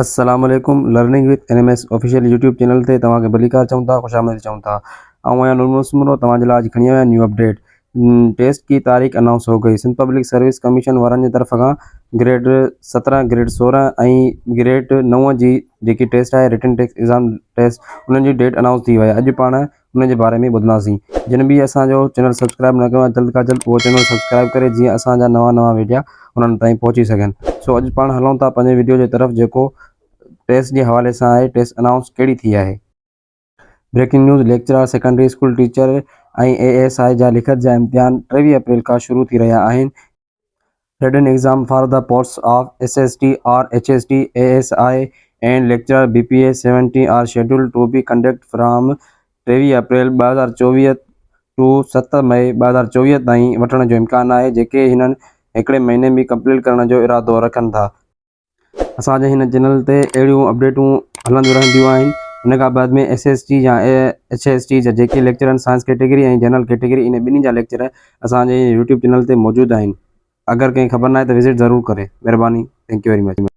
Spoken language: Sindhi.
السلام عليڪم learning with N M S official YouTube channel تي توهان کي ڀليڪار چئون ٿا خوش آمديد چئون ٿا آئون آهيان نور محمد سومرو توهان جي لاء اڄ کڻي آيو آهيان نيو اپڊيٽ ٽيسٽ ڪي تاريخ انائونس هو گئي سنڌ پبلڪ سروس ڪميشن وارن جي طرف کان گريڊ 17 گريڊ 16 ۽ گريڊ 9 جي جيڪي ٽيسٽ آهي رٽن ٽيسٽ ايگزام ٽيسٽ انهن جي ڊيٽ انائونس ٿي وئي اڄ پاڻ ان جي باري ۾ ٻڌنداسين جن به اسان جو چينل سبسڪرائب نه ڪيو آهي جلد کان جلد اهو چينل سبسڪرائب ڪري جيئن اسان جا نوان نوان ويڊيا انهن تائين پهچي سگهن سو اڄ پاڻ هلون ٿا پنهنجي ويڊيو جي طرف جيڪو ٽيسٽ جي حوالي سان آهي ٽيسٽ انائونس ڪهڙي ٿي آهي. Breaking news lecturer secondary school teacher ۽ A S I جا لکت جا امتحان 23 اپريل کان شروع ٿي رهيا آهن. Written exam for the posts of S S T or H S T, A S I and lecturer B P S 70 are scheduled to be conducted from 23 April 2024 to 7 مئي 2024 تائين وٺڻ جو امڪان آهي جيڪي هنن هڪڙي مهيني ۾ ڪمپليٽ ڪرڻ جو ارادو رکن ٿا. اسان جي هن چينل تي اهڙيون اپڊيٽون هلنديون رهنديون آهن ان کان بعد ۾ ايس ايس ٽي يا ايڇ ايس ٽي جا جيڪي ليڪچر آهن سائنس ڪيٽيگري ۽ جنرل ڪيٽيگري ان ٻنهي جا ليڪچر اسان جي يوٽيوب چينل تي موجود آهن اگر ڪنهن کي خبر ناهي ته وزٽ ضرور ڪري مهرباني thank you very much.